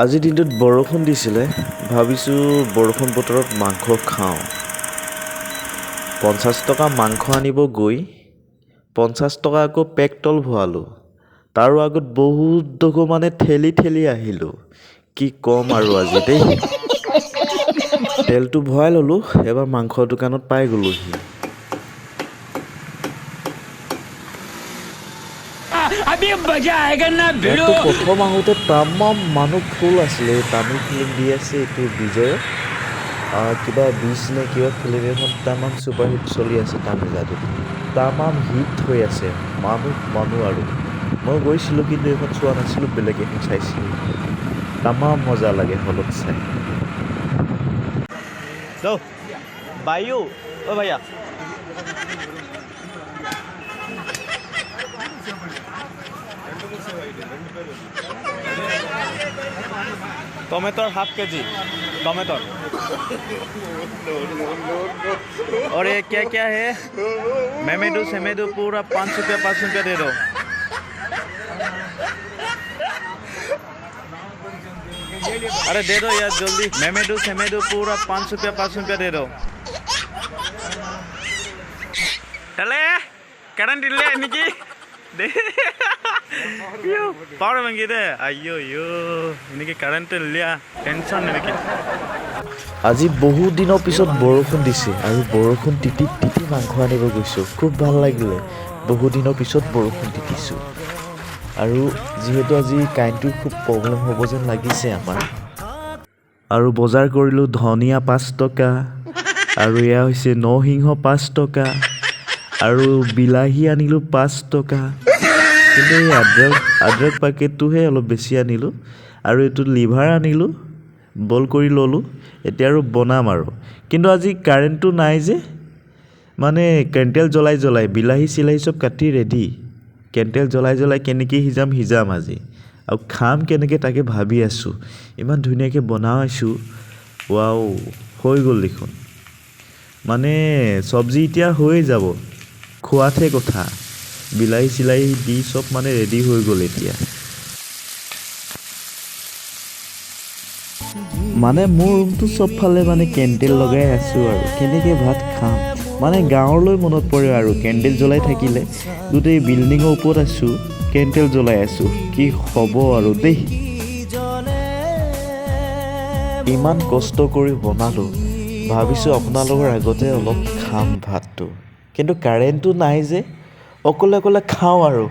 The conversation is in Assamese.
আজিৰ দিনটোত বৰষুণ দিছিলে। ভাবিছোঁ বৰষুণ বতৰত মাংস খাওঁ। 50 টকা মাংস আনিব গৈ 50 টকা আকৌ পেট্ৰল ভৰালোঁ। তাৰো আগত বহুত ডোখৰ মানে ঠেলি ঠেলি আহিলোঁ। কি ক'ম আৰু আজি দেই। তেলটো ভৰাই ল'লোঁ। এবাৰ মাংস দোকানত পাই গ'লোহি। अभी मजा आएगा ना भिड़ू। ইয়াততো প্ৰথম আহোঁতে তামাম মানুহ ফুল আছিলে। এই তামিল ফিল্ম দি আছে, এইটো বিজয়ত কিবা বিজ নে কিবা ফিল্ম এখন তামাম ছুপাৰহিট চলি আছে। তামিলনাডুত তামাম হিট হৈ আছে। মানুহ মানুহ আৰু মই গৈছিলোঁ, কিন্তু এইখন চোৱা নাছিলোঁ, বেলেগ এখন চাইছিলোঁ। তামাম মজা লাগে হলত চাই। दो भाइयों, ओ भैया, टमाटर हाफ केजी टमाटर और ये क्या क्या है? मेमेडू सेमेडू पूरा 5 रुपया, 5 रुपया दे दो। अरे दे दो यार जल्दी। मेमेडू सेमेडू पूरा 5 रुपया, 5 रुपया दे दो। তালে কাৰেণ্ট দিলে নেকি? പവർ ബാങ്ക് ഇത്। അയ്യോ അയ്യോ, എനിക്ക് കറണ്ട് ഇല്ല, ടെൻഷൻ എനിക്ക്। আজি বহুত দিনৰ পিছত বৰষুণ দিছে আৰু বৰষুণ তিতি তিতি মাংস আনিব গৈছোঁ। খুব ভাল লাগিলে, বহুত দিনৰ পিছত বৰষুণ তিতিছোঁ। আৰু যিহেতু আজি কাৰেণ্টটো খুব প্ৰব্লেম হ'ব যেন লাগিছে আমাৰ। আৰু বজাৰ কৰিলোঁ। ধনিয়া 5 টকা আৰু এয়া হৈছে নৰসিংহ 5 টকা আৰু বিলাহী আনিলোঁ 5 টকা। কিন্তু এই আদ্ৰক পেকেটটোহে অলপ বেছি আনিলোঁ। আৰু এইটো লিভাৰ আনিলোঁ, বইল কৰি ল'লোঁ। এতিয়া আৰু বনাম আৰু। কিন্তু আজি কাৰেণ্টটো নাই যে, মানে কেণ্ডেল জ্বলাই জ্বলাই বিলাহী চিলাহী চব কাটি ৰেডি। কেণ্ডেল জ্বলাই জ্বলাই কেনেকৈ সিজাম সিজাম আজি আৰু খাম কেনেকৈ তাকে ভাবি আছোঁ। ইমান ধুনীয়াকৈ বনাইছোঁ। ৱাও, হৈ গ'ল দেখোন। মানে চব্জি এতিয়া হৈয়ে যাব, খোৱাতহে কথা। বিলাহী চিলাহী দি চব মানে ৰেডি হৈ গ'ল এতিয়া। মানে মোৰ ৰুমটো চবফালে মানে কেণ্ডেল লগাই আছোঁ আৰু কেনেকৈ ভাত খাম। মানে গাঁৱলৈ মনত পৰে আৰু কেণ্ডেল জ্বলাই থাকিলে। গোটেই বিল্ডিঙৰ ওপৰত আছোঁ, কেণ্ডেল জ্বলাই আছোঁ। কি হ'ব আৰু দেই। ইমান কষ্ট কৰি বনালোঁ, ভাবিছোঁ আপোনালোকৰ আগতে অলপ খাম ভাতটো। কিন্তু কাৰেণ্টটো নাই যে, অকলে অকলে খাওঁ আৰু।